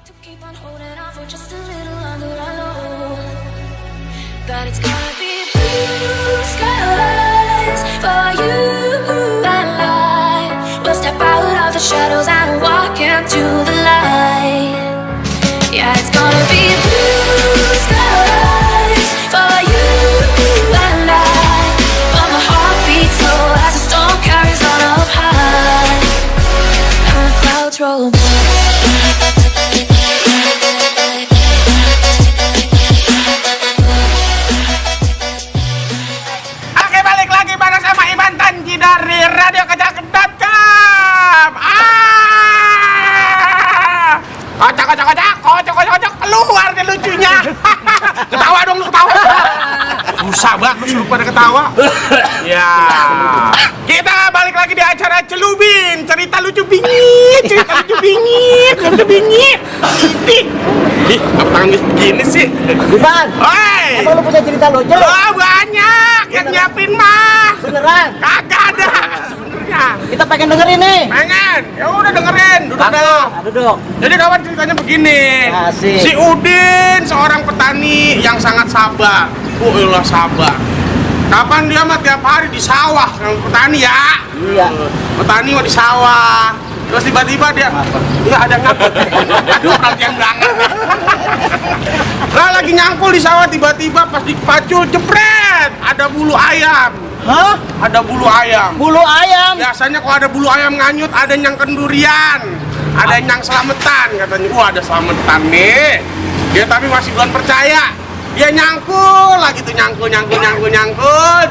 To keep on holding on for just a little longer, I know that it's gonna be blue skies for you and I. We'll step out of the shadows and walk into the light. Yeah, it's gonna be blue skies for you and I. But my heart beats slow as the storm carries on up high, and the clouds roll by. Dari Radio Kocak.com. Kocak, keluar deh lucunya. Ketawa dong lu, ketawa. Susah banget lu pada ketawa. Ya. Kita balik lagi di acara Celubin, cerita lucu bingit. Ih, apa tangan begini sih? Bukan. Hei. Apa lu punya cerita lucu? Oh, banyak. Yang nyiapin mah. Beneran? Kagak ada sebenarnya. Kita pengen dengerin nih. Pengen. Ya udah dengerin. Duduk dah. Duduk. Jadi kawan ceritanya begini. Asik. Si Udin seorang petani yang sangat sabar. Ulah sabar. Kapan dia mah tiap hari di sawah, petani ya. Iya. Petani mah di sawah. Terus tiba-tiba dia nggak ada ngangkut. Aduh, perhatian banget. Lah lagi nyangkul di sawah, tiba-tiba pas dipacul jepret, ada bulu ayam. Hah? Ada bulu ayam. Bulu ayam? Biasanya kalau ada bulu ayam nganyut, ada yang kendurian, ada yang selamatan katanya. Wah, ada selamatan nih. Dia tapi masih belum percaya. Dia nyangkul lagi tuh, nyangkul,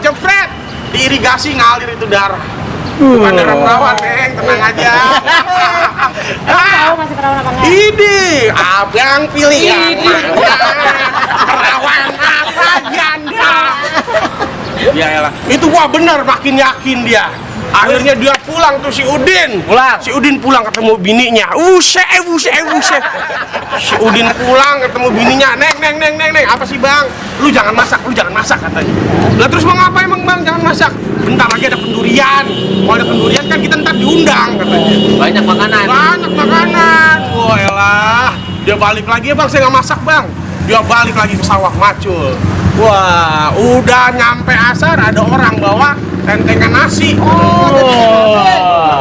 jepret, diirigasi ngalir itu darah. Bukan darah perawan, Neng, tenang aja. Tahu masih perawan apa enggak? Ini abang pilih yang mana? Perawan apa janda? Ya elah, itu wah bener, makin yakin dia. Akhirnya dia pulang tuh si Udin. Si Udin pulang ketemu bininya. Si Udin pulang ketemu bininya. Neng, apa sih bang? Lu jangan masak katanya. Lah terus mau ngapain emang bang? Jangan masak. Bentar lagi ada kendurian. Kalau ada kendurian kan kita ntar diundang katanya. Banyak makanan. Wah elah. Dia balik lagi ya bang, saya nggak masak bang. Dia balik lagi ke sawah macul. Wah, udah nyampe asar ada orang bawa tentengan nasi.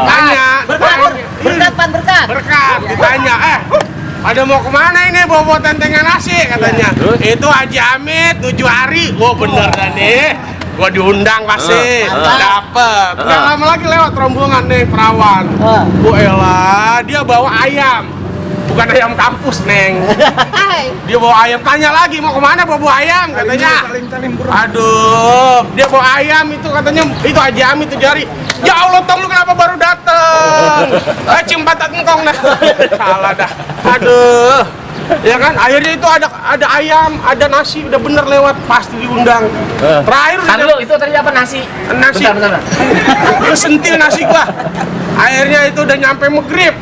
Tanya. Berkat. Ditanya, ada mau kemana ini bawa tentengan nasi katanya. Itu Haji Amit 7 hari. Wah bener dah nih. Gua diundang pasti. Dapet. Nggak lama lagi lewat rombongan nih perawan. Wah elah, dia bawa ayam. Bukan ayam kampus, Neng. Dia bawa ayam, tanya lagi mau kemana bawa ayam katanya. Aduh, dia bawa ayam itu katanya, itu Haji Amit 7 hari. Ya Allah, tong lu kenapa baru dateng? Cium patat engkong dah. Salah dah. Aduh. Ya kan, akhirnya itu ada ayam, ada nasi, udah bener lewat, pasti diundang. Terakhir Dulu itu tadi apa nasi? Bentar. Lu sentil nasi gua. Akhirnya itu udah nyampe maghrib.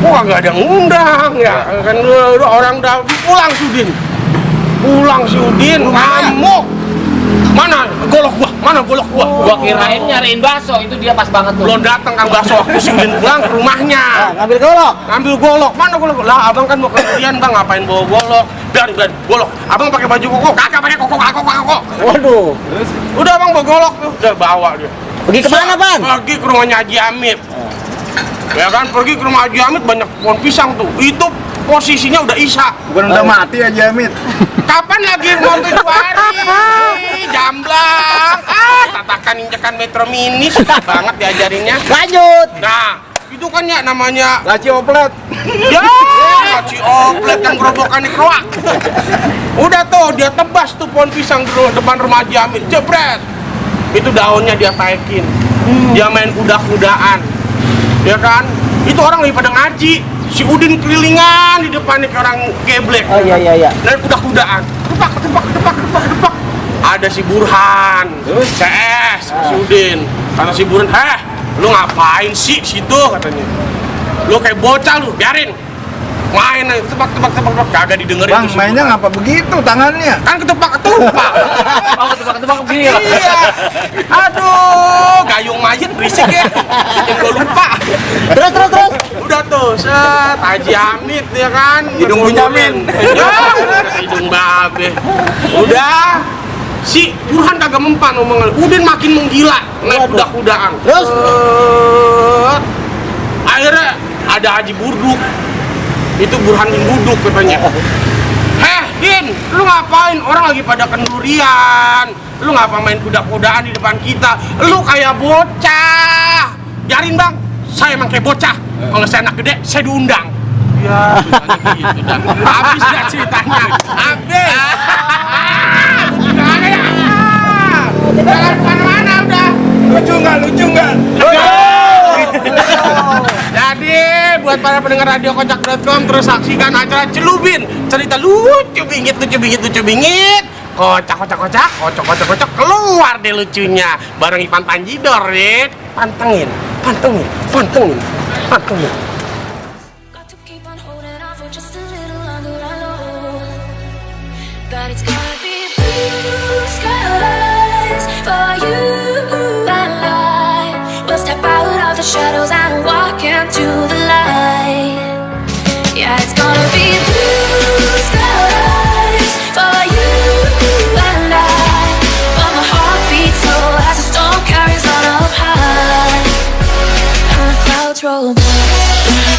Wah nggak ada ngundang ya kan, orang udah pulang si Udin ngamuk. Mana golok gua? Gua kirain nyariin bakso, itu dia pas banget tuh. Belum datang kang bakso, waktu si Udin pulang ke rumahnya. Ngambil golok. Mana golok? Lah abang kan mau kemudian bang, ngapain bawa golok? Biarin golok. Abang pakai baju koko, kagak pakai koko. Waduh. Udah abang bawa golok tuh, udah bawa dia. Pergi kemana bang? Pergi ke rumahnya Haji Amit. Ya kan, pergi ke rumah Haji Amit banyak pohon pisang tuh. Itu posisinya udah isya. Bukan udah mati Haji Amit. Kapan lagi mau 7 hari? Jamblang. Tatakan injekan Metro Mini susah banget diajarinnya. Lanjut. Nah, itu kan ya namanya Laci oplet. ya, laci oplet yang gerobokan di kroak. Udah tuh, dia tebas tuh pohon pisang di depan rumah Haji Amit. Jebret. Itu daunnya dia taikin. Dia main kuda-kudaan. Ya kan? Itu orang lagi pada ngaji. Si Udin kelilingan di depan nih kayak orang geblek. Oh iya. Dan kuda-kudaan. Depak. Ada si Burhan, CS, si Udin. Kata si Burhan, lu ngapain sih situ katanya? Lu kayak bocah lu, biarin. main aja tebak, kagak didengerin. Bang, tuh mainnya semua. ngapa begitu tangannya? Kan ketupak. Oh, ketebak begini ya. Iya. Aduh, gayung mayat berisik ya. Bikin gua lupa. Terus. Udah tuh, set Haji Hamid ya kan. Hidung Bunyamin. Ya, hidung babe. Udah. Si Burhan kagak mempan omongan. Udin makin menggila naik kuda-kudaan. Terus? Akhirnya ada Haji Burduk. Itu Burhan Din Buduk katanya. Heh, Din, lu ngapain? Orang lagi pada kendurian. Lu ngapa main kuda-kudaan di depan kita? Lu kayak bocah. Biarin bang, saya emang kayak bocah. Kalau saya anak gede, saya diundang. Ya, ceritanya gitu dah. Habis dah ceritanya. Habis. Gimana ya? Jangan kemana-mana udah. Lucu nggak? Jadi buat para pendengar radio kocak.com terus saksikan acara Celubin, cerita lucu bingit, kocak, keluar deh lucunya bareng Ipan Panjidor, pantengin. Got to keep on holding on for just a little longer. I know that it's gonna be blue skies for you and I. We'll step out of the shadows and walk into the light. Yeah, it's gonna be blue skies for you and I. But my heart beats slow as the storm carries on up high, and the clouds roll by.